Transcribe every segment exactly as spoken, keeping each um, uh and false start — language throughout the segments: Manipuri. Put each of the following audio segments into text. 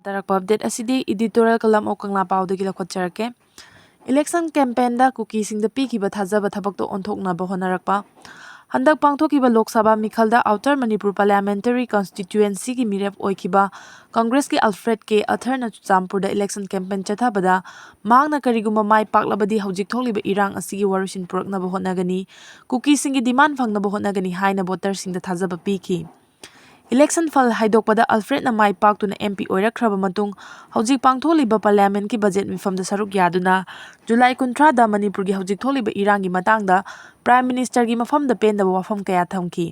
ꯇꯥꯔꯛꯄ ꯑꯞꯗꯦꯠ ꯑꯁꯤꯗꯤ ꯏꯗꯤꯇꯣꯔꯤꯌꯦꯜ ꯀꯂꯝ ꯑꯣ ꯀꯪꯂꯥꯄꯥꯎꯗꯒꯤ ꯂꯧꯈꯠꯆꯔꯛꯀꯦ꯫ ꯏꯂꯦꯛꯁꯟ ꯀꯦꯝꯄꯦꯟꯗ ꯀꯨꯀꯤꯁꯤꯡꯗ ꯄꯤꯈꯤꯕ ꯊꯥꯖꯕ ꯊꯕꯛꯇ ꯑꯣꯟꯊꯣꯛꯅꯕ ꯍꯣꯠꯅꯔꯛꯄ꯫ ꯍꯟꯗꯛ ꯄꯥꯡꯊꯣꯛꯈꯤꯕ ꯂꯣꯛ ꯁꯚꯥ ꯃꯤꯈꯜꯗ ꯑꯥꯎꯇꯔ ꯃꯅꯤꯄꯨꯔ ꯄꯥꯔꯂꯤꯌꯥꯃꯦꯟꯇꯔꯤ ꯀꯟꯁꯇꯤꯇ꯭ꯌꯨꯑꯦꯟꯁꯤꯒꯤ ꯃꯤꯔꯦꯞ ꯑꯣꯏꯈꯤꯕ ꯀꯪꯒ꯭ꯔꯦꯁꯀꯤ ꯑꯜꯐ꯭ꯔꯦꯗ ꯀꯦ ꯑꯊꯔꯅ ꯆꯨꯔꯆꯥꯟꯄꯨꯔꯗ ꯏꯂꯦꯛꯁꯟ ꯀꯦꯝꯄꯦꯟ ꯆꯠꯊꯕꯗ ꯃꯍꯥꯛꯅ ꯀꯔꯤꯒꯨꯝꯕ ꯃꯥꯏ ꯄꯥꯛꯂꯕꯗꯤ ꯍꯧꯖꯤꯛ ꯊꯣꯛꯂꯤꯕ ꯏꯔꯥꯡ ꯑꯁꯤꯒꯤ ꯋꯥꯔꯣꯏꯁꯤꯟ ꯄꯨꯔꯛꯅꯕ ꯍꯣꯠꯅꯒꯅꯤ, ꯀꯨꯀꯤꯁꯤꯡꯒꯤ ꯗꯤꯃꯥꯟ ꯐꯪꯅꯕ ꯍꯣꯠꯅꯒꯅꯤ ꯍꯥꯏꯅ ꯚꯣꯇꯔꯁꯤꯡꯗ ꯊꯥꯖꯕ ꯄꯤꯈꯤ꯫ ꯏꯂꯦꯛꯁꯟ ꯐꯜ ꯍꯥꯏꯗꯣꯛꯄꯗ ꯑꯜꯐ꯭ꯔꯦꯗꯅ ꯃꯥꯏ ꯄꯥꯛꯇꯨꯅ ꯑꯦꯝ ꯄꯤ ꯑꯣꯏꯔꯛꯈ꯭ꯔꯕ ꯃꯇꯨꯡ ꯍꯧꯖꯤꯛ ꯄꯥꯡꯊꯣꯛꯂꯤꯕ ꯄꯥꯔꯂꯤꯌꯥꯃꯦꯟꯠꯀꯤ ꯕꯖꯦꯠ ꯃꯤꯐꯝꯗ ꯁꯔꯨꯛ ꯌꯥꯗꯨꯅ ꯖꯨꯂꯥꯏ ꯀꯨꯟꯊ꯭ꯔꯥꯗ ꯃꯅꯤꯄꯨꯔꯒꯤ ꯍꯧꯖꯤꯛ ꯊꯣꯛꯂꯤꯕ ꯏꯔꯥꯡꯒꯤ ꯃꯇꯥꯡꯗ ꯄ꯭ꯔꯥꯏꯝ ꯃꯤꯅꯤꯁꯇꯔꯒꯤ ꯃꯐꯝꯗ ꯄꯦꯟꯗꯕ ꯋꯥꯐꯝ ꯀꯌꯥ ꯊꯝꯈꯤ꯫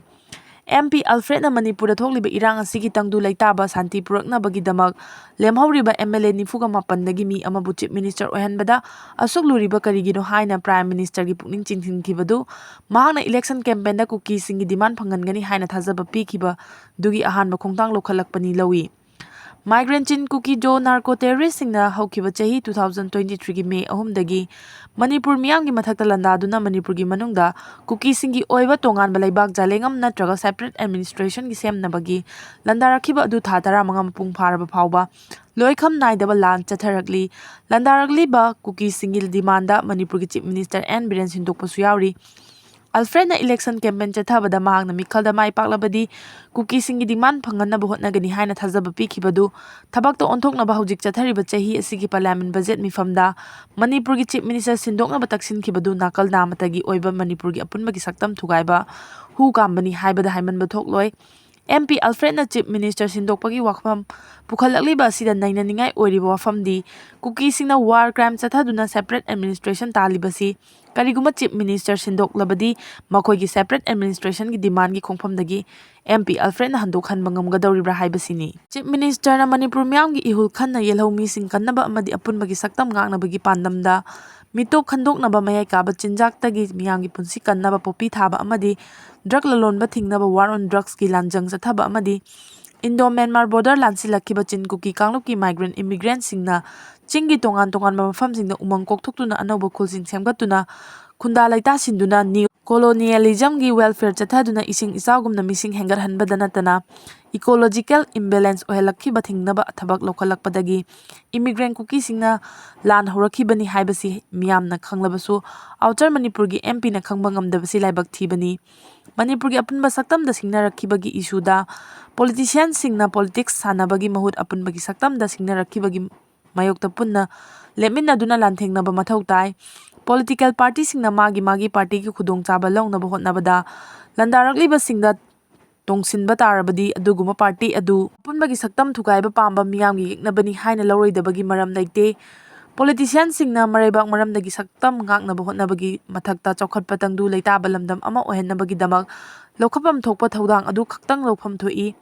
ꯑꯦꯝ ꯄꯤ ꯑꯜꯐ꯭ꯔꯦꯗꯅ ꯃꯅꯤꯄꯨꯔꯗ ꯊꯣꯛꯂꯤꯕ ꯏꯔꯥꯡ ꯑꯁꯤꯒꯤ ꯇꯪꯗꯨ ꯂꯩꯇꯥꯕ ꯁꯥꯟꯇꯤ ꯄꯨꯔꯛꯅꯕꯒꯤꯗꯃꯛ ꯂꯦꯝꯍꯧꯔꯤꯕ ꯑꯦꯝ ꯑꯦꯜ ꯑꯦ ꯅꯤꯐꯨꯒ ꯃꯥꯄꯟꯗꯒꯤ ꯃꯤ ꯑꯃꯕꯨ ꯆꯤꯐ ꯃꯤꯅꯤꯁꯇꯔ ꯑꯣꯏꯍꯟꯕꯗ ꯑꯁꯨꯛ ꯂꯨꯔꯤꯕ ꯀꯔꯤꯒꯤꯅꯣ ꯍꯥꯏꯅ ꯄ꯭ꯔꯥꯏꯝ ꯃꯤꯅꯤꯁꯇꯔꯒꯤ ꯄꯨꯛꯅꯤꯡ ꯆꯤꯡꯁꯤꯟꯈꯤꯕꯗꯨ ꯃꯍꯥꯛꯅ ꯏꯂꯦꯛꯁꯟ ꯀꯦꯝꯄꯦꯟꯗ ꯀꯨꯀꯤꯁꯤꯡꯒꯤ ꯗꯤꯃꯥꯟ ꯐꯪꯍꯟꯒꯅꯤ ꯍꯥꯏꯅ ꯊꯥꯖꯕ ꯄꯤꯈꯤꯕꯗꯨꯒꯤ ꯑꯍꯥꯟꯕ ꯈꯣꯡꯊꯥꯡ ꯂꯧꯈꯠꯂꯛꯄꯅꯤ ꯂꯧꯏ꯫ ꯃꯥꯏꯒ꯭ꯔꯦꯟ ꯆꯤꯟ ꯀꯨꯀꯤ ꯖꯣ ꯅꯥꯔꯀꯣ ꯇꯦꯔꯣꯔꯤꯁꯁꯤꯡꯅ ꯍꯧꯈꯤꯕ ꯆꯍꯤ ꯇꯨ ꯊꯥꯎꯖꯟ ꯇ꯭ꯋꯦꯟꯇꯤ ꯊ꯭ꯔꯤꯒꯤ ꯃꯦ ꯑꯍꯨꯝꯗꯒꯤ ꯃꯅꯤꯄꯨꯔ ꯃꯤꯌꯥꯝꯒꯤ ꯃꯊꯛꯇ ꯂꯥꯟꯗꯥꯗꯨꯅ ꯃꯅꯤꯄꯨꯔꯒꯤ ꯃꯅꯨꯡꯗ ꯀꯨꯀꯤꯁꯤꯡꯒꯤ ꯑꯣꯏꯕ ꯇꯣꯉꯥꯟꯕ ꯂꯩꯕꯥꯛ ꯖꯥꯂꯦꯡꯉꯝ ꯅꯠꯇ꯭ꯔꯒ ꯁꯦꯄꯔꯦꯠ ꯑꯦꯗꯃꯤꯅꯤꯁꯇ꯭ꯔꯦꯁꯟꯒꯤ ꯁꯦꯝꯅꯕꯒꯤ ꯂꯥꯟꯗꯥꯔꯛꯈꯤꯕ ꯑꯗꯨ ꯊꯥ ꯇꯔꯥꯃꯉꯥ ꯃꯄꯨꯡ ꯐꯥꯔꯕ ꯐꯥꯎꯕ ꯂꯣꯏꯈꯝ ꯅꯥꯏꯗꯕ ꯂꯥꯟ ꯆꯠꯊꯔꯛꯂꯤ꯫ ꯂꯥꯟꯗꯥꯔꯛꯂꯤꯕ ꯀꯨꯀꯤꯁꯤꯡꯒꯤ ꯗꯤꯃꯥꯟꯗ ꯃꯅꯤꯄꯨꯔꯒꯤ ꯆꯤꯐ ꯃꯤꯅꯤꯁꯇꯔ ꯑꯦꯟ ꯕꯤꯔꯦꯟ ꯁꯤꯟꯗꯣꯛꯄꯁꯨ ꯌꯥꯎꯔꯤ꯫ ꯑꯜꯐ꯭ꯔꯦꯗꯅ ꯏꯂꯦꯛꯁꯟ ꯀꯦꯝꯄꯦꯟ ꯆꯠꯊꯕꯗ ꯃꯍꯥꯛꯅ ꯃꯤꯈꯜꯗ ꯃꯥꯏ ꯄꯥꯛꯂꯕꯗꯤ ꯀꯨꯀꯤꯁꯤꯡꯒꯤ ꯗꯤꯃꯥꯟ ꯐꯪꯍꯟꯅꯕ ꯍꯣꯠꯅꯒꯅꯤ ꯍꯥꯏꯅ ꯊꯥꯖꯕ ꯄꯤꯈꯤꯕꯗꯨ ꯊꯕꯛꯇ ꯑꯣꯟꯊꯣꯛꯅꯕ ꯍꯧꯖꯤꯛ ꯆꯠꯊꯔꯤꯕ ꯆꯍꯤ ꯑꯁꯤꯒꯤ ꯄꯥꯔꯂꯤꯌꯥꯃꯦꯟ ꯕꯖꯦꯠ ꯃꯤꯐꯝꯗ ꯃꯅꯤꯄꯨꯔꯒꯤ ꯆꯤꯐ ꯃꯤꯅꯤꯁꯇꯔ ꯁꯤꯟꯗꯣꯛꯅꯕ ꯇꯛꯁꯤꯟꯈꯤꯕꯗꯨ ꯅꯥꯀꯜ ꯅꯥꯃꯇꯒꯤ ꯑꯣꯏꯕ ꯃꯅꯤꯄꯨꯔꯒꯤ ꯑꯄꯨꯟꯕꯒꯤ ꯁꯛꯇꯝ ꯊꯨꯒꯥꯏꯕ ꯍꯨ ꯀꯥꯝꯕꯅꯤ ꯍꯥꯏꯕꯗ ꯍꯥꯏꯃꯟꯕ ꯊꯣꯛꯂꯣꯏ꯫ ꯑꯦꯝ ꯄꯤ ꯑꯜꯐ꯭ꯔꯦꯗꯅ ꯆꯤꯐ ꯃꯤꯅꯤꯁꯇꯔ ꯁꯤꯟꯗꯣꯛꯄꯒꯤ ꯋꯥꯐꯝ ꯄꯨꯈꯠꯂꯛꯂꯤꯕ ꯑꯁꯤꯗ ꯅꯩꯅꯅꯤꯡꯉꯥꯏ ꯑꯣꯏꯔꯤꯕ ꯋꯥꯐꯝꯗꯤ ꯀꯨꯀꯤꯁꯤꯡꯅ ꯋꯥꯔ ꯀ꯭ꯔꯥꯏꯝ ꯆꯠꯊꯗꯨꯅ ꯁꯦꯄꯔꯦꯠ ꯑꯦꯗꯃꯤꯅꯤꯁꯇ꯭ꯔꯦꯁꯟ ꯇꯥꯜꯂꯤꯕꯁꯤ ꯀꯔꯤꯒꯨꯝꯕ ꯆꯤꯐ ꯃꯤꯅꯤꯁꯇꯔ ꯁꯤꯟꯗꯣꯛꯂꯕꯗꯤ ꯃꯈꯣꯏꯒꯤ ꯁꯦꯄꯔꯦꯠ ꯑꯦꯗꯃꯤꯅꯤꯁꯇ꯭ꯔꯦꯁꯟꯒꯤ ꯗꯤꯃꯥꯟꯒꯤ ꯈꯣꯡꯐꯝꯗꯒꯤ ꯑꯦꯝ ꯄꯤ ꯑꯜꯐ꯭ꯔꯦꯗꯅ ꯍꯟꯗꯣꯛꯍꯟꯕ ꯉꯝꯒꯗꯧꯔꯤꯕ꯭ꯔꯥ ꯍꯥꯏꯕꯁꯤꯅꯤ꯫ ꯆꯤꯐ ꯃꯤꯅꯤꯁꯇꯔꯅ ꯃꯅꯤꯄꯨꯔ ꯃꯤꯌꯥꯝꯒꯤ ꯏꯍꯨꯜ ꯈꯟꯅ ꯌꯦꯜꯍꯧ ꯃꯤꯁꯤꯡ ꯀꯟꯅꯕ ꯑꯃꯗꯤ ꯑꯄꯨꯟꯕꯒꯤ ꯁꯛꯇꯝ ꯉꯥꯛꯅꯕꯒꯤ ꯄꯥꯟꯗꯝꯗ ꯃꯤꯇꯣꯞ ꯈꯟꯗꯣꯛꯅꯕ, ꯃꯌꯥꯏ ꯀꯥꯕ ꯆꯤꯟꯖꯥꯛꯇꯒꯤ ꯃꯤꯌꯥꯝꯒꯤ ꯄꯨꯟꯁꯤ ꯀꯟꯅꯕ ꯄꯣꯄꯤ ꯊꯥꯕ ꯑꯃꯗꯤ ꯗ꯭ꯔꯒ ꯂꯂꯣꯟꯕ ꯊꯤꯡꯅꯕ, ꯋꯥꯔ ꯑꯣꯟ ꯗ꯭ꯔꯒꯁꯀꯤ ꯂꯥꯟꯖꯪ ꯆꯠꯊꯕ ꯑꯃꯗꯤ ꯏꯟꯗꯣ ꯃ꯭ꯌꯥꯟꯃꯥꯔ ꯕꯣꯔꯗꯔ ꯂꯥꯟꯁꯤꯜꯂꯛꯈꯤꯕ ꯆꯤꯟ ꯀꯨꯀꯤ ꯀꯥꯡꯂꯨꯞꯀꯤ ꯃꯥꯏꯒ꯭ꯔꯦꯟ ꯏꯃꯤꯒ꯭ꯔꯦꯟꯠꯁꯤꯡꯅ ꯆꯤꯡꯒꯤ ꯇꯣꯉꯥꯟ ꯇꯣꯉꯥꯟꯕ ꯃꯐꯝꯁꯤꯡꯗ ꯎꯃꯪ ꯀꯣꯛꯊꯣꯛꯇꯨꯅ ꯑꯅꯧꯕ ꯈꯨꯜꯁꯤꯡ ꯁꯦꯝꯒꯠꯇꯨꯅ ꯈꯨꯟꯗꯥ ꯂꯩꯇꯥꯁꯤꯟꯗꯨꯅ ꯅꯤꯌꯣ ꯀꯣꯂꯣꯅꯤꯌꯦꯂꯤꯖꯝꯒꯤ ꯋꯦꯜꯐꯤꯌꯔ ꯆꯠꯊꯗꯨꯅ ꯏꯁꯤꯡ ꯏꯆꯥꯎꯒꯨꯝꯅ ꯃꯤꯁꯤꯡ ꯍꯦꯟꯒꯠꯍꯟꯕꯗ ꯅꯠꯇꯅ ꯏꯀꯣꯂꯣꯖꯤꯀꯦꯜ ꯏꯝꯕꯦꯂꯦꯟꯁ ꯑꯣꯏꯍꯜꯂꯛꯈꯤꯕ ꯊꯤꯡꯅꯕ ꯊꯕꯛ ꯂꯧꯈꯠꯂꯛꯄꯗꯒꯤ ꯏꯃꯤꯒ꯭ꯔꯦꯟ ꯀꯨꯀꯤꯁꯤꯡꯅ ꯂꯥꯟ ꯍꯧꯔꯛꯈꯤꯕꯅꯤ ꯍꯥꯏꯕꯁꯤ ꯃꯤꯌꯥꯝꯅ ꯈꯪꯂꯕꯁꯨ ꯑꯥꯎꯇꯔ ꯃꯅꯤꯄꯨꯔꯒꯤ ꯑꯦꯝ ꯄꯤꯅ ꯈꯪꯕ ꯉꯝꯗꯕꯁꯤ ꯂꯥꯏꯕꯛ ꯊꯤꯕꯅꯤ꯫ ꯃꯅꯤꯄꯨꯔꯒꯤ ꯑꯄꯨꯟꯕ ꯁꯛꯇꯝꯗ ꯁꯤꯡꯅꯔꯛꯈꯤꯕꯒꯤ ꯏꯁꯨꯗ ꯄꯣꯂꯤꯇꯤꯁꯤꯌꯥꯟꯁꯤꯡꯅ ꯄꯣꯂꯤꯇꯤꯛꯁ ꯁꯥꯟꯅꯕꯒꯤ ꯃꯍꯨꯠ ꯑꯄꯨꯟꯕꯒꯤ ꯁꯛꯇꯝꯗ ꯁꯤꯡꯅꯔꯛꯈꯤꯕꯒꯤ ꯃꯥꯌꯣꯛꯇ ꯄꯨꯟꯅ ꯂꯦꯞꯃꯤꯟꯅꯗꯨꯅ ꯂꯥꯟꯊꯦꯡꯅꯕ ꯃꯊꯧ ꯇꯥꯏ꯫ ꯄꯣꯂꯤꯇꯤꯀꯦꯜ ꯄꯥꯔꯇꯤꯁꯤꯡꯅ ꯃꯥꯒꯤ ꯃꯥꯒꯤ ꯄꯥꯔꯇꯤꯒꯤ ꯈꯨꯗꯣꯡꯆꯥꯕ ꯂꯧꯅꯕ ꯍꯣꯠꯅꯕꯗ ꯂꯥꯟꯗꯥꯔꯛꯂꯤꯕꯁꯤꯡꯗ ꯇꯣꯡꯁꯤꯟꯕ ꯇꯥꯔꯕꯗꯤ ꯑꯗꯨꯒꯨꯝꯕ ꯄꯥꯔꯇꯤ ꯑꯗꯨ ꯑꯄꯨꯟꯕꯒꯤ ꯁꯛꯇꯝ ꯊꯨꯒꯥꯏꯕ ꯄꯥꯝꯕ ꯃꯤꯌꯥꯝꯒꯤ ꯌꯦꯛꯅꯕꯅꯤ ꯍꯥꯏꯅ ꯂꯧꯔꯣꯏꯗꯕꯒꯤ ꯃꯔꯝ ꯂꯩꯇꯦ꯫ ꯄꯣꯂꯤꯇꯤꯁꯤꯌꯥꯟꯁꯤꯡꯅ ꯃꯔꯩꯕꯥꯛ ꯃꯔꯝꯗꯒꯤ ꯁꯛꯇꯝ ꯉꯥꯛꯅꯕ ꯍꯣꯠꯅꯕꯒꯤ ꯃꯊꯛꯇ ꯆꯥꯎꯈꯠꯄ ꯇꯪꯗꯨ ꯂꯩꯇꯥꯕ ꯂꯝꯗꯝ ꯑꯃ ꯑꯣꯏꯍꯟꯅꯕꯒꯤꯗꯃꯛ ꯂꯧꯈꯠꯐꯝ ꯊꯣꯛꯄ ꯊꯧꯗꯥꯡ ꯑꯗꯨ ꯈꯛꯇꯪ ꯂꯧꯐꯝ ꯊꯣꯛꯏ꯫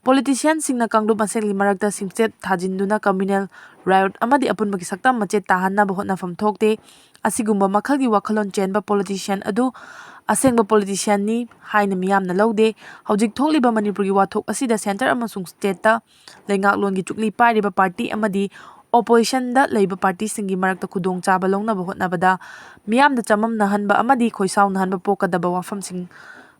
ꯄꯣꯂꯤꯇꯤꯁꯤꯌꯥꯟꯁꯤꯡꯅ ꯀꯥꯡꯂꯨꯞ ꯃꯁꯦꯜꯒꯤ ꯃꯔꯛꯇ ꯁꯤꯡꯆꯦꯠ ꯊꯥꯖꯤꯟꯗꯨꯅ ꯀꯝꯃ꯭ꯌꯨꯅꯦꯜ ꯔꯥꯏꯑꯣꯠ ꯑꯃꯗꯤ ꯑꯄꯨꯟꯕꯒꯤ ꯁꯛꯇꯝ ꯃꯆꯦꯠ ꯇꯥꯍꯟꯅꯕ ꯍꯣꯠꯅꯐꯝ ꯊꯣꯛꯇꯦ꯫ ꯑꯁꯤꯒꯨꯝꯕ ꯃꯈꯜꯒꯤ ꯋꯥꯈꯜꯂꯣꯟ ꯆꯦꯟꯕ ꯄꯣꯂꯤꯇꯤꯁꯤꯌꯥꯟ ꯑꯗꯨ ꯑꯁꯦꯡꯕ ꯄꯣꯂꯤꯇꯤꯁꯤꯌꯥꯟꯅꯤ ꯍꯥꯏꯅ ꯃꯤꯌꯥꯝꯅ ꯂꯧꯗꯦ꯫ ꯍꯧꯖꯤꯛ ꯊꯣꯛꯂꯤꯕ ꯃꯅꯤꯄꯨꯔꯒꯤ ꯋꯥꯊꯣꯛ ꯑꯁꯤꯗ ꯁꯦꯟꯇꯔ ꯑꯃꯁꯨꯡ ꯁ꯭ꯇꯦꯠꯇ ꯂꯩꯉꯥꯛꯂꯣꯟꯒꯤ ꯆꯨꯛꯂꯤ ꯄꯥꯏꯔꯤꯕ ꯄꯥꯔꯇꯤ ꯑꯃꯗꯤ ꯑꯣꯄꯣꯖꯤꯁꯟꯗ ꯂꯩꯕ ꯄꯥꯔꯇꯤꯁꯤꯡꯒꯤ ꯃꯔꯛꯇ ꯈꯨꯗꯣꯡꯆꯥꯕ ꯂꯧꯅꯕ ꯍꯣꯠꯅꯕꯗ ꯃꯤꯌꯥꯝꯗ ꯆꯃꯝꯅꯍꯟꯕ ꯑꯃꯗꯤ ꯈꯣꯏꯁꯥꯎꯅꯍꯟꯕ ꯄꯣꯛꯀꯗꯕ ꯋꯥꯐꯝꯁꯤꯡ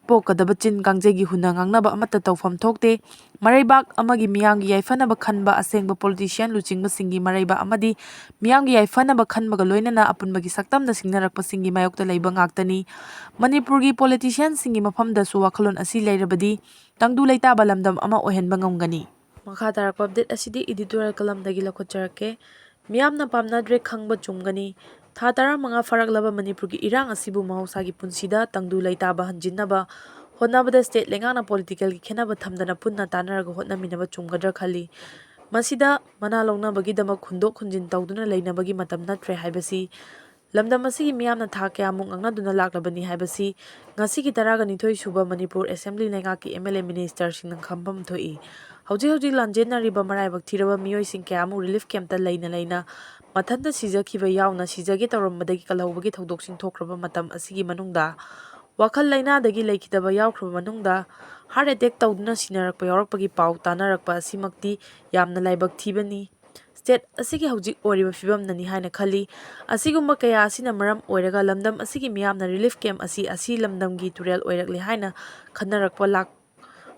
ꯄꯣꯛꯀꯗꯕ ꯆꯤꯟ ꯀꯥꯡꯖꯩꯒꯤ ꯍꯨꯟꯅ ꯉꯥꯡꯅꯕ ꯑꯃꯠꯇ ꯇꯧꯐꯝ ꯊꯣꯛꯇꯦ꯫ ꯃꯔꯩꯕꯥꯛ ꯑꯃꯒꯤ ꯃꯤꯌꯥꯝꯒꯤ ꯌꯥꯏꯐꯅꯕ ꯈꯟꯕ ꯑꯁꯦꯡꯕ ꯄꯣꯂꯤꯇꯤꯁꯤꯌꯥꯟ ꯂꯨꯆꯤꯡꯕꯁꯤꯡꯒꯤ ꯃꯔꯩꯕꯥꯛ ꯑꯃꯗꯤ ꯃꯤꯌꯥꯝꯒꯤ ꯌꯥꯏꯐꯅꯕ ꯈꯟꯕꯒ ꯂꯣꯏꯅꯅ ꯑꯄꯨꯟꯕꯒꯤ ꯁꯛꯇꯝꯗ ꯁꯤꯡꯅꯔꯛꯄꯁꯤꯡꯒꯤ ꯃꯥꯌꯣꯛꯇ ꯂꯩꯕ ꯉꯥꯛꯇꯅꯤ꯫ ꯃꯅꯤꯄꯨꯔꯒꯤ ꯄꯣꯂꯤꯇꯤꯁꯤꯌꯥꯟꯁꯤꯡꯒꯤ ꯃꯐꯝꯗꯁꯨ ꯋꯥꯈꯜꯂꯣꯟ ꯑꯁꯤ ꯂꯩꯔꯕꯗꯤ ꯇꯪꯗꯨ ꯂꯩꯇꯥꯕ ꯂꯝꯗꯝ ꯑꯃ ꯑꯣꯏꯍꯟꯕ ꯉꯝꯒꯅꯤ꯫ ꯃꯈꯥ ꯇꯥꯔꯛꯄ ꯑꯞꯗꯦꯠ ꯑꯁꯤꯗꯤ ꯏꯗꯤꯇꯣꯔꯤꯌꯦꯜ ꯀꯂꯝꯗꯒꯤ ꯂꯧꯈꯠꯆꯔꯛꯀꯦ꯫ ꯃꯤꯌꯥꯝꯅ ꯄꯥꯝꯅꯗ꯭ꯔꯦ ꯈꯪꯕ ꯆꯨꯝꯒꯅꯤ꯫ ꯊꯥ ꯇꯔꯥꯃꯉꯥ ꯐꯥꯔꯛꯂꯕ ꯃꯅꯤꯄꯨꯔꯒꯤ ꯏꯔꯥꯡ ꯑꯁꯤꯕꯨ ꯃꯍꯧꯁꯥꯒꯤ ꯄꯨꯟꯁꯤꯗ ꯇꯪꯗꯨ ꯂꯩꯇꯥꯕ ꯍꯟꯖꯤꯟꯅꯕ ꯍꯣꯠꯅꯕꯗ ꯁ꯭ꯇꯦꯠ ꯂꯩꯉꯥꯛꯅ ꯄꯣꯂꯤꯇꯤꯀꯦꯜꯒꯤ ꯈꯦꯠꯅꯕ ꯊꯝꯗꯅ ꯄꯨꯟꯅ ꯇꯥꯟꯅꯔꯒ ꯍꯣꯠꯅꯃꯤꯟꯅꯕ ꯆꯨꯝꯒꯗ꯭ꯔꯥ ꯈꯜꯂꯤ꯫ ꯃꯁꯤꯗ ꯃꯅꯥ ꯂꯧꯅꯕꯒꯤꯗꯃꯛ ꯍꯨꯟꯗꯣꯛ ꯍꯨꯟꯖꯤꯟ ꯇꯧꯗꯨꯅ ꯂꯩꯅꯕꯒꯤ ꯃꯇꯝ ꯅꯠꯇ꯭ꯔꯦ ꯍꯥꯏꯕꯁꯤ ꯂꯝꯗꯝ ꯑꯁꯤꯒꯤ ꯃꯤꯌꯥꯝꯅ ꯊꯥ ꯀꯌꯥꯃꯨꯛ ꯉꯥꯡꯅꯗꯨꯅ ꯂꯥꯛꯂꯕꯅꯤ ꯍꯥꯏꯕꯁꯤ ꯉꯁꯤꯒꯤ ꯇꯔꯥꯒ ꯅꯤꯊꯣꯏ ꯁꯨꯕ ꯃꯅꯤꯄꯨꯔ ꯑꯦꯁꯦꯝꯕ꯭ꯂꯤ ꯂꯩꯉꯥꯛꯀꯤ ꯑꯦꯝ ꯑꯦꯜ ꯑꯦ ꯃꯤꯅꯤꯁꯇꯔꯁꯤꯡꯅ ꯈꯪꯐꯝ ꯊꯣꯛꯏ꯫ ꯍꯧꯖꯤꯛ ꯍꯧꯖꯤꯛ ꯂꯥꯟꯖꯦꯟꯅꯔꯤꯕ ꯃꯔꯥꯏꯕꯛ ꯊꯤꯔꯕ ꯃꯤꯑꯣꯏꯁꯤꯡ ꯀꯌꯥꯃꯨꯛ ꯔꯤꯂꯤꯐ ꯀꯦꯝꯞꯇ ꯂꯩꯅ ꯂꯩꯅ ꯃꯊꯟꯇ ꯁꯤꯖꯈꯤꯕ ꯌꯥꯎꯅ ꯁꯤꯖꯒꯦ ꯇꯧꯔꯝꯕꯗꯒꯤ ꯀꯜꯍꯧꯕꯒꯤ ꯊꯧꯗꯣꯛꯁꯤꯡ ꯊꯣꯛꯈ꯭ꯔꯕ ꯃꯇꯝ ꯑꯁꯤꯒꯤ ꯃꯅꯨꯡꯗ ꯋꯥꯈꯜ ꯂꯩꯅꯥꯗꯒꯤ ꯂꯩꯈꯤꯗꯕ ꯌꯥꯎꯈ꯭ꯔꯕ ꯃꯅꯨꯡꯗ ꯍꯥꯔꯠ ꯑꯦꯇꯦꯛ ꯇꯧꯗꯨꯅ ꯁꯤꯅꯔꯛꯄ ꯌꯥꯎꯔꯛꯄꯒꯤ ꯄꯥꯎ ꯇꯥꯅꯔꯛꯄ ꯑꯁꯤꯃꯛꯇꯤ ꯌꯥꯝꯅ ꯂꯥꯏꯕꯛ ꯊꯤꯕꯅꯤ꯫ ꯁ꯭ꯇꯦꯠ ꯑꯁꯤꯒꯤ ꯍꯧꯖꯤꯛ ꯑꯣꯏꯔꯤꯕ ꯐꯤꯕꯝꯅꯅꯤ ꯍꯥꯏꯅ ꯈꯜꯂꯤ꯫ ꯑꯁꯤꯒꯨꯝꯕ ꯀꯌꯥ ꯑꯁꯤꯅ ꯃꯔꯝ ꯑꯣꯏꯔꯒ ꯂꯝꯗꯝ ꯑꯁꯤꯒꯤ ꯃꯤꯌꯥꯝꯅ ꯔꯤꯂꯤꯐ ꯀꯦꯝꯞ ꯑꯁꯤ ꯑꯁꯤ ꯂꯝꯗꯝꯒꯤ ꯇꯨꯔꯦꯜ ꯑꯣꯏꯔꯛꯂꯦ ꯍꯥꯏꯅ ꯈꯟꯅꯔꯛꯄ ꯂꯥꯛ-,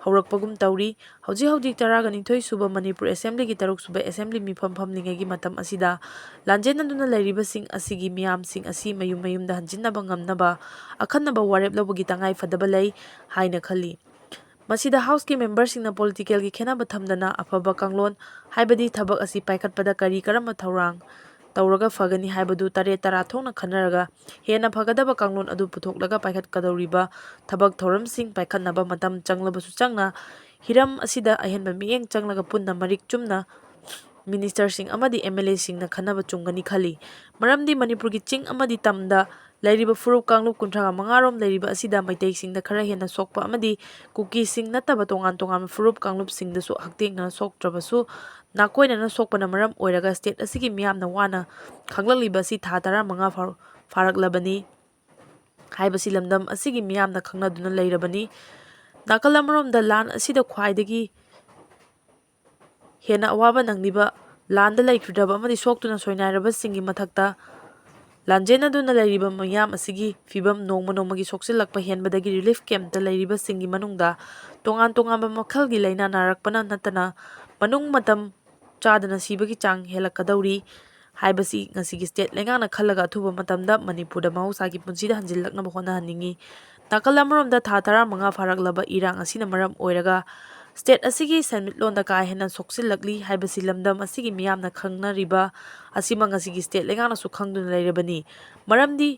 ꯍꯧꯔꯛꯄꯒꯨꯝ ꯇꯧꯔꯤ꯫ ꯍꯧꯖꯤꯛ ꯍꯧꯖꯤꯛ ꯇꯔꯥꯒ ꯅꯤꯊꯣꯏ ꯁꯨꯕ ꯃꯅꯤꯄꯨꯔ ꯑꯦꯁꯦꯝꯕ꯭ꯂꯤꯒꯤ ꯇꯔꯨꯛ ꯁꯨꯕ ꯑꯦꯁꯦꯝꯕ꯭ꯂꯤ ꯃꯤꯐꯝ ꯐꯝꯂꯤꯉꯩꯒꯤ ꯃꯇꯝ ꯑꯁꯤꯗ ꯂꯥꯟꯖꯦꯟꯅꯗꯨꯅ ꯂꯩꯔꯤꯕꯁꯤꯡ ꯑꯁꯤꯒꯤ ꯃꯤꯌꯥꯝꯁꯤꯡ ꯑꯁꯤ ꯃꯌꯨꯝ ꯃꯌꯨꯝꯗ ꯍꯟꯖꯤꯟꯅꯕ ꯉꯝꯅꯕ ꯑꯈꯟꯅꯕ ꯋꯥꯔꯦꯞ ꯂꯧꯕꯒꯤ ꯇꯉꯥꯏ ꯐꯗꯕ ꯂꯩ ꯍꯥꯏꯅ ꯈꯜꯂꯤ꯫ ꯃꯁꯤꯗ ꯍꯥꯎꯁꯀꯤ ꯃꯦꯝꯕꯔꯁꯤꯡꯅ ꯄꯣꯂꯤꯇꯤꯀꯦꯜꯒꯤ ꯈꯦꯠꯅꯕ ꯊꯝꯗꯅ ꯑꯐꯕ ꯀꯥꯡꯂꯣꯟ, ꯍꯥꯏꯕꯗꯤ ꯊꯕꯛ ꯑꯁꯤ ꯄꯥꯏꯈꯠꯄꯗ ꯀꯔꯤ ꯀꯔꯝꯕ ꯊꯧꯔꯥꯡ ꯇꯧꯔꯒ ꯐꯒꯅꯤ ꯍꯥꯏꯕꯗꯨ ꯇꯔꯦꯠ ꯇꯔꯥ ꯊꯣꯛꯅ ꯈꯟꯅꯔꯒ ꯍꯦꯟꯅ ꯐꯒꯗꯕ ꯀꯥꯡꯂꯣꯟ ꯑꯗꯨ ꯄꯨꯊꯣꯛꯂꯒ ꯄꯥꯏꯈꯠꯀꯗꯧꯔꯤꯕ ꯊꯕꯛ ꯊꯧꯔꯝꯁꯤꯡ ꯄꯥꯏꯈꯠꯅꯕ ꯃꯇꯝ ꯆꯪꯂꯕꯁꯨ ꯆꯪꯅ ꯍꯤꯔꯝ ꯑꯁꯤꯗ ꯑꯍꯦꯟꯕ ꯃꯤꯠꯌꯦꯡ ꯆꯪꯂꯒ ꯄꯨꯟꯅ ꯃꯔꯤꯛ ꯆꯨꯝꯅ ꯃꯤꯅꯤꯁꯇꯔꯁꯤꯡ ꯑꯃꯗꯤ ꯑꯦꯝ ꯑꯦꯜ ꯑꯦꯁꯤꯡꯅ ꯈꯟꯅꯕ ꯆꯨꯝꯒꯅꯤ ꯈꯜꯂꯤ꯫ ꯃꯔꯝꯗꯤ ꯃꯅꯤꯄꯨꯔꯒꯤ ꯆꯤꯡ ꯑꯃꯗꯤ ꯇꯝꯗ ꯂꯩꯔꯤꯕ ꯐꯨꯔꯨꯞ ꯀꯥꯡꯂꯨꯞ ꯀꯨꯟꯊ꯭ꯔꯥ ꯃꯉꯥꯔꯣꯝ ꯂꯩꯔꯤꯕ ꯑꯁꯤꯗ ꯃꯩꯇꯩꯁꯤꯡꯗ ꯈꯔ ꯍꯦꯟꯅ ꯁꯣꯛꯄ ꯑꯃꯗꯤ ꯀꯨꯀꯤꯁꯤꯡ ꯅꯠꯇꯕ ꯇꯣꯉꯥꯟ ꯇꯣꯉꯥꯟꯕ ꯐꯨꯔꯨꯞ ꯀꯥꯡꯂꯨꯞꯁꯤꯡꯗꯁꯨ ꯍꯛꯊꯦꯡꯅꯅ ꯁꯣꯛꯇ꯭ꯔꯕꯁꯨ ꯅꯥꯀꯣꯏꯅꯅ ꯁꯣꯛꯄꯅ ꯃꯔꯝ ꯑꯣꯏꯔꯒ ꯁ꯭ꯇꯦꯠ ꯑꯁꯤꯒꯤ ꯃꯤꯌꯥꯝꯅ ꯋꯥꯅ ꯈꯥꯡꯂꯛꯂꯤꯕ ꯑꯁꯤ ꯊꯥ ꯇꯔꯥꯃꯉꯥ ꯐꯥꯎ-, ꯐꯥꯔꯛꯂꯕꯅꯤ ꯍꯥꯏꯕꯁꯤ ꯂꯝꯗꯝ ꯑꯁꯤꯒꯤ ꯃꯤꯌꯥꯝꯅ ꯈꯪꯅꯗꯨꯅ ꯂꯩꯔꯕꯅꯤ꯫ ꯅꯥꯀꯜ ꯑꯃꯔꯣꯝꯗ ꯂꯥꯟ ꯑꯁꯤꯗ ꯈ꯭ꯋꯥꯏꯗꯒꯤ ꯍꯦꯟꯅ ꯑꯋꯥꯕ ꯅꯪꯂꯤꯕ, ꯂꯥꯟꯗ ꯂꯩꯈꯤꯗ꯭ꯔꯕ ꯑꯃꯗꯤ ꯁꯣꯛꯇꯨꯅ ꯁꯣꯏꯅꯥꯏꯔꯕꯁꯤꯡꯒꯤ ꯃꯊꯛꯇ ꯂꯥꯟꯖꯦꯟꯅꯗꯨꯅ ꯂꯩꯔꯤꯕ ꯃꯤꯌꯥꯝ ꯑꯁꯤꯒꯤ ꯐꯤꯕꯝ ꯅꯣꯡꯃ ꯅꯣꯡꯃꯒꯤ ꯁꯣꯛꯆꯤꯜꯂꯛꯄ ꯍꯦꯟꯕꯗꯒꯤ ꯔꯤꯂꯤꯐ ꯀꯦꯝꯞꯇ ꯂꯩꯔꯤꯕꯁꯤꯡꯒꯤ ꯃꯅꯨꯡꯗ ꯇꯣꯉꯥꯟ ꯇꯣꯉꯥꯟꯕ ꯃꯈꯜꯒꯤ ꯂꯥꯏꯅꯥ ꯅꯥꯔꯛꯄꯅ ꯅꯠꯇꯅ ꯃꯅꯨꯡ ꯃꯇꯝ ꯆꯥꯗꯅ ꯁꯤꯕꯒꯤ ꯆꯥꯡ ꯍꯦꯜꯂꯛꯀꯗꯧꯔꯤ ꯍꯥꯏꯕꯁꯤ ꯉꯁꯤꯒꯤ ꯁ꯭ꯇꯦꯠ ꯂꯩꯉꯥꯛꯅ ꯈꯜꯂꯒ ꯑꯊꯨꯕ ꯃꯇꯝꯗ ꯃꯅꯤꯄꯨꯔꯗ ꯃꯍꯧꯁꯥꯒꯤ ꯄꯨꯟꯁꯤꯗ ꯍꯟꯖꯤꯜꯂꯛꯅꯕ ꯍꯣꯠꯅꯍꯟꯅꯤꯡꯏ꯫ ꯅꯥꯀꯜ ꯑꯃꯔꯣꯝꯗ ꯊꯥ ꯇꯔꯥꯃꯉꯥ ꯐꯥꯔꯛꯂꯕ ꯏꯔꯥꯡ ꯑꯁꯤꯅ ꯃꯔꯝ ꯑꯣꯏꯔꯒ ꯁ꯭ꯇꯦꯠ ꯑꯁꯤꯒꯤ ꯁꯦꯟꯃꯤꯠꯂꯣꯟꯗ ꯀꯥ ꯍꯦꯟꯅ ꯁꯣꯛꯆꯤꯜꯂꯛꯂꯤ ꯍꯥꯏꯕꯁꯤ ꯂꯝꯗꯝ ꯑꯁꯤꯒꯤ ꯃꯤꯌꯥꯝꯅ ꯈꯪꯅꯔꯤꯕ ꯑꯁꯤꯃꯛ ꯉꯁꯤꯒꯤ ꯁ꯭ꯇꯦꯠ ꯂꯩꯉꯥꯛꯅꯁꯨ ꯈꯪꯗꯨꯅ ꯂꯩꯔꯕꯅꯤ꯫ ꯃꯔꯝꯗꯤ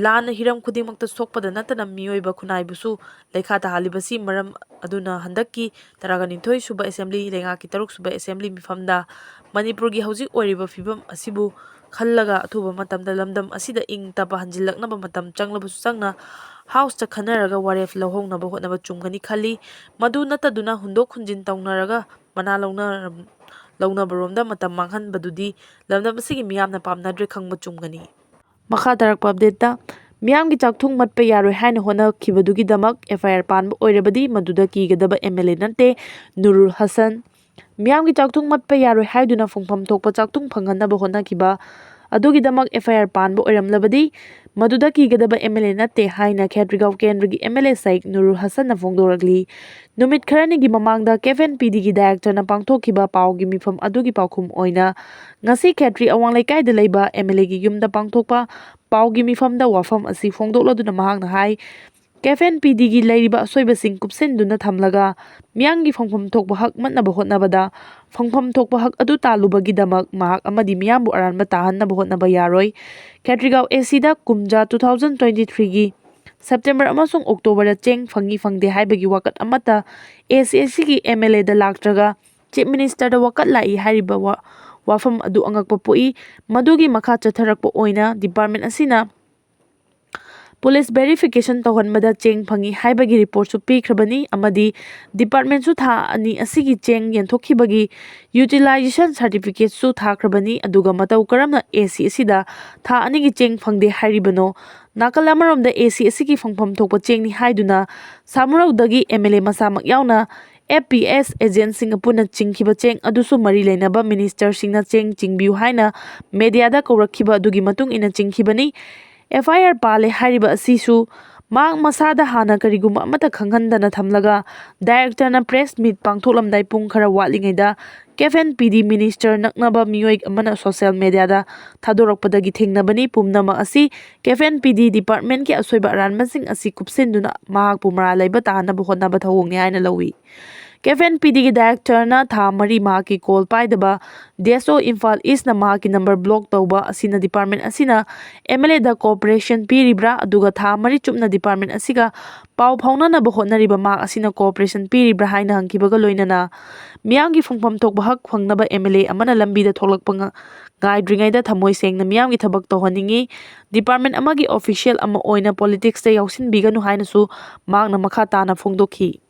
ꯂꯥꯟꯅ ꯍꯤꯔꯝ ꯈꯨꯗꯤꯡꯃꯛꯇ ꯁꯣꯛꯄꯗ ꯅꯠꯇꯅ ꯃꯤꯑꯣꯏꯕ ꯈꯨꯟꯅꯥꯏꯕꯨꯁꯨ ꯂꯩꯈꯥ ꯇꯥꯍꯜꯂꯤꯕꯁꯤ ꯃꯔꯝ ꯑꯗꯨꯅ ꯍꯟꯗꯛꯀꯤ ꯇꯔꯥꯒ ꯅꯤꯊꯣꯏ ꯁꯨꯕ ꯑꯦꯁꯦꯝꯕ꯭ꯂꯤ, ꯂꯩꯉꯥꯛꯀꯤ ꯇꯔꯨꯛ ꯁꯨꯕ ꯑꯦꯁꯦꯝꯕ꯭ꯂꯤ ꯃꯤꯐꯝꯗ ꯃꯅꯤꯄꯨꯔꯒꯤ ꯍꯧꯖꯤꯛ ꯑꯣꯏꯔꯤꯕ ꯐꯤꯕꯝ ꯑꯁꯤꯕꯨ ꯈꯜꯂꯒ ꯑꯊꯨꯕ ꯃꯇꯝꯗ ꯂꯝꯗꯝ ꯑꯁꯤꯗ ꯏꯪ ꯇꯞꯄ ꯍꯟꯖꯤꯜꯂꯛꯅꯕ ꯃꯇꯝ ꯆꯪꯂꯕꯁꯨ ꯆꯪꯅ ꯍꯥꯎꯁꯇ ꯈꯟꯅꯔꯒ ꯋꯥꯔꯦꯞ ꯂꯧꯍꯧꯅꯕ ꯍꯣꯠꯅꯕ ꯆꯨꯝꯒꯅꯤ ꯈꯜꯂꯤ꯫ ꯃꯗꯨ ꯅꯠꯇꯗꯨꯅ ꯍꯨꯟꯗꯣꯛ ꯍꯨꯟꯖꯤꯟ ꯇꯧꯅꯔꯒ ꯃꯅꯥ ꯂꯧꯅꯔꯝ-, ꯂꯧꯅꯕꯔꯣꯝꯗ ꯃꯇꯝ ꯃꯥꯡꯍꯟꯕꯗꯨꯗꯤ ꯂꯝꯗꯝ ꯑꯁꯤꯒꯤ ꯃꯤꯌꯥꯝꯅ ꯄꯥꯝꯅꯗ꯭ꯔꯦ ꯈꯪꯕ ꯆꯨꯝꯒꯅꯤ꯫ ꯃꯈꯥ ꯇꯥꯔꯛꯄ ꯑꯞꯗꯦꯠꯇ, ꯃꯤꯌꯥꯝꯒꯤ ꯆꯥꯛꯊꯨꯡ ꯃꯠꯄ ꯌꯥꯔꯣꯏ ꯍꯥꯏꯅ ꯍꯣꯠꯅꯈꯤꯕꯗꯨꯒꯤꯗꯃꯛ ꯑꯦꯐ ꯑꯥꯏ ꯑꯥꯔ ꯄꯥꯟꯕ ꯑꯣꯏꯔꯕꯗꯤ ꯃꯗꯨꯗ ꯀꯤꯒꯗꯕ ꯑꯦꯝ ꯑꯦꯜ ꯑꯦ ꯅꯠꯇꯦ, ꯅꯨꯔꯨꯜ ꯍꯁꯟ꯫ ꯃꯤꯌꯥꯝꯒꯤ ꯆꯥꯛꯊꯨꯡ ꯃꯠꯄ ꯌꯥꯔꯣꯏ ꯍꯥꯏꯗꯨꯅ ꯐꯪꯐꯝ ꯊꯣꯛꯄ ꯆꯥꯛꯊꯨꯡ ꯐꯪꯍꯟꯅꯕ ꯍꯣꯠꯅꯈꯤꯕ ꯑꯗꯨꯒꯤꯗꯃꯛ F I R ꯄꯥꯟꯕ ꯑꯣꯏꯔꯝꯂꯕꯗꯤ ꯃꯗꯨꯗ ꯀꯤꯒꯗꯕ M L A ꯅꯠꯇꯦ ꯍꯥꯏꯅ ꯈꯦꯇ꯭ꯔꯤꯒꯥꯎ ꯀꯦꯟꯗ꯭ꯔꯒꯤ M L A ꯁꯥꯏꯛ ꯅꯨꯔꯨꯜ ꯍꯁꯟꯅ ꯐꯣꯡꯗꯣꯔꯛꯂꯤ꯫ ꯅꯨꯃꯤꯠ ꯈꯔꯅꯤꯒꯤ ꯃꯃꯥꯡꯗ K F N P D ꯒꯤ director ꯅ ꯄꯥꯡꯊꯣꯛꯈꯤꯕ ꯄꯥꯎꯒꯤ ꯃꯤꯐꯝ ꯑꯗꯨꯒꯤ ꯄꯥꯎꯈꯨꯝ ꯑꯣꯏꯅ ꯉꯁꯤ ꯈꯦꯇ꯭ꯔꯤ ꯑꯋꯥꯡ ꯂꯩꯀꯥꯏꯗ ꯂꯩꯕ M L A ꯒꯤ ꯌꯨꯝꯗ ꯄꯥꯡꯊꯣꯛꯄ ꯄꯥꯎꯒꯤ ꯃꯤꯐꯝꯗ ꯋꯥꯐꯝ ꯑꯁꯤ ꯐꯣꯡꯗꯣꯛꯂꯗꯨꯅ ꯃꯍꯥꯛꯅ ꯍꯥꯏ, K F N P D ꯒꯤ ꯂꯩꯔꯤꯕ ꯑꯁꯣꯏꯕꯁꯤꯡ ꯀꯨꯞꯁꯤꯟꯗꯨꯅ ꯊꯝꯂꯒ ꯃꯤꯌꯥꯝꯒꯤ ꯐꯪꯐꯝ ꯊꯣꯛꯄ ꯍꯛ ꯃꯠꯅꯕ ꯍꯣꯠꯅꯕꯗ ꯐꯪꯐꯝ ꯊꯣꯛꯄ ꯍꯛ ꯑꯗꯨ ꯇꯥꯜꯂꯨꯕꯒꯤꯗꯃꯛ ꯃꯍꯥꯛ ꯑꯃꯗꯤ ꯃꯤꯌꯥꯝꯕꯨ ꯑꯔꯥꯟꯕ ꯇꯥꯍꯟꯅꯕ ꯍꯣꯠꯅꯕ ꯌꯥꯔꯣꯏ꯫ ꯈꯦꯇ꯭ꯔꯤꯒꯥꯎ A C ꯗ ꯀꯨꯝꯖꯥ two thousand twenty three ꯒꯤ September ꯑꯃꯁꯨꯡ October ꯗ ꯆꯦꯡ ꯐꯪꯏ ꯐꯪꯗꯦ ꯍꯥꯏꯕꯒꯤ ꯋꯥꯀꯠ ꯑꯃꯠꯇ A C ꯑꯁꯤꯒꯤ M L A the ꯂꯥꯛꯇ꯭ꯔꯒ Chief Minister ꯗ ꯋꯥꯀꯠ ꯂꯥꯛꯏ ꯍꯥꯏꯔꯤꯕ ꯋꯥ-, ꯋꯥꯐꯝ ꯑꯗꯨ ꯑꯉꯛꯄ ꯄꯣꯛꯏ꯫ ꯃꯗꯨꯒꯤ ꯃꯈꯥ ꯆꯠꯊꯔꯛꯄ ꯑꯣꯏꯅ department ꯑꯁꯤꯅ police verification ꯇꯧꯍꯟꯕꯗ ꯆꯦꯡ ꯐꯪꯏ ꯍꯥꯏꯕꯒꯤ report ꯁꯨ ꯄꯤꯈ꯭ꯔꯕꯅꯤ ꯑꯃꯗꯤ department ꯁꯨ ꯊꯥ ꯑꯅꯤ ꯑꯁꯤꯒꯤ ꯆꯦꯡ ꯌꯦꯟꯊꯣꯛꯈꯤꯕꯒꯤ utilization certificate ꯁꯨ ꯊꯥꯈ꯭ꯔꯕꯅꯤ꯫ ꯑꯗꯨꯒ ꯃꯇꯧ ꯀꯔꯝꯅ A C ꯑꯁꯤꯗ ꯊꯥ ꯑꯅꯤꯒꯤ ꯆꯦꯡ ꯐꯪꯗꯦ ꯍꯥꯏꯔꯤꯕꯅꯣ? ꯅꯥꯀꯜ ꯑꯃꯔꯣꯝꯗ A C ꯑꯁꯤꯒꯤ ꯐꯪꯐꯝ ꯊꯣꯛꯄ ꯆꯦꯡꯅꯤ ꯍꯥꯏꯗꯨꯅ ꯁꯥꯃꯨꯔꯧꯗꯒꯤ M L A ꯃꯁꯥꯃꯛ ꯌꯥꯎꯅ F P S agent ꯁꯤꯡꯒ ꯄꯨꯟꯅ ꯆꯤꯡꯈꯤꯕ ꯆꯦꯡ ꯑꯗꯨꯁꯨ ꯃꯔꯤ ꯂꯩꯅꯕ minister ꯁꯤꯡꯅ ꯆꯦꯡ ꯆꯤꯡꯕꯤꯌꯨ ꯍꯥꯏꯅ media ꯗ ꯀꯧꯔꯛꯈꯤꯕ ꯑꯗꯨꯒꯤ ꯃꯇꯨꯡ ꯏꯟꯅ ꯆꯤꯡꯈꯤꯕꯅꯤ꯫ F I R ꯄꯥꯜꯂꯦ ꯍꯥꯏꯔꯤꯕ ꯑꯁꯤꯁꯨ ꯃꯍꯥꯛ ꯃꯁꯥꯗ ꯍꯥꯟꯅ ꯀꯔꯤꯒꯨꯝꯕ ꯑꯃꯠꯇ ꯈꯪꯍꯟꯗꯅ ꯊꯝꯂꯒ director ꯅ press meet ꯄꯥꯡꯊꯣꯛꯂꯝꯗꯥꯏ ꯄꯨꯡ ꯈꯔ ꯋꯥꯠꯂꯤꯉꯩꯗ K F N P D minister ꯅꯛꯅꯕ ꯃꯤꯑꯣꯏ ꯑꯃꯅ social media ꯗ ꯊꯥꯗꯣꯔꯛꯄꯗꯒꯤ ꯊꯦꯡꯅꯕꯅꯤ꯫ ꯄꯨꯝꯅꯃꯛ ꯑꯁꯤ K F N P D department ꯀꯤ ꯑꯁꯣꯏꯕ ꯑꯔꯥꯟꯕꯁꯤꯡ ꯑꯁꯤ ꯀꯨꯞꯁꯤꯟꯗꯨꯅ ꯃꯍꯥꯛꯄꯨ ꯃꯔꯥꯜ ꯂꯩꯕ ꯇꯥꯍꯟꯅꯕ ꯍꯣꯠꯅꯕ ꯊꯧꯑꯣꯡꯅꯤ ꯍꯥꯏꯅ ꯂꯧꯏ꯫ K F N P D ꯒꯤ director ꯅ ꯊꯥ ꯃꯔꯤ ꯃꯍꯥꯛꯀꯤ call ꯄꯥꯏꯗꯕ, D S O Imphal East ꯅ ꯃꯍꯥꯛꯀꯤ number block ꯇꯧꯕ ꯑꯁꯤꯅ department ꯑꯁꯤꯅ M L A the cooperation ꯄꯤꯔꯤꯕ꯭ꯔꯥ? ꯑꯗꯨꯒ ꯊꯥ ꯃꯔꯤ ꯆꯨꯞꯅ department ꯑꯁꯤꯒ ꯄꯥꯎ ꯐꯥꯎꯅꯅꯕ ꯍꯣꯠꯅꯔꯤꯕ ꯃꯍꯥꯛ ꯑꯁꯤꯅ cooperation ꯄꯤꯔꯤꯕ꯭ꯔꯥ ꯍꯥꯏꯅ ꯍꯪꯈꯤꯕꯒ ꯂꯣꯏꯅꯅ ꯃꯤꯌꯥꯝꯒꯤ ꯐꯪꯐꯝ ꯊꯣꯛꯄ ꯍꯛ ꯐꯪꯅꯕ M L A ꯑꯃꯅ ꯂꯝꯕꯤꯗ ꯊꯣꯛꯂꯛꯄ ꯉ-, ꯉꯥꯏꯗ꯭ꯔꯤꯉꯩꯗ ꯊꯃꯣꯏ ꯁꯦꯡꯅ ꯃꯤꯌꯥꯝꯒꯤ ꯊꯕꯛ ꯇꯧꯍꯟꯅꯤꯡꯏ꯫ Department ꯑꯃꯒꯤ official ꯑꯃ ꯑꯣꯏꯅ politics ꯇ ꯌꯥꯎꯁꯤꯟꯕꯤꯒꯅꯨ ꯍꯥꯏꯅꯁꯨ ꯃꯍꯥꯛꯅ ꯃꯈꯥ ꯇꯥꯅ ꯐꯣꯡꯗꯣꯛꯈꯤ꯫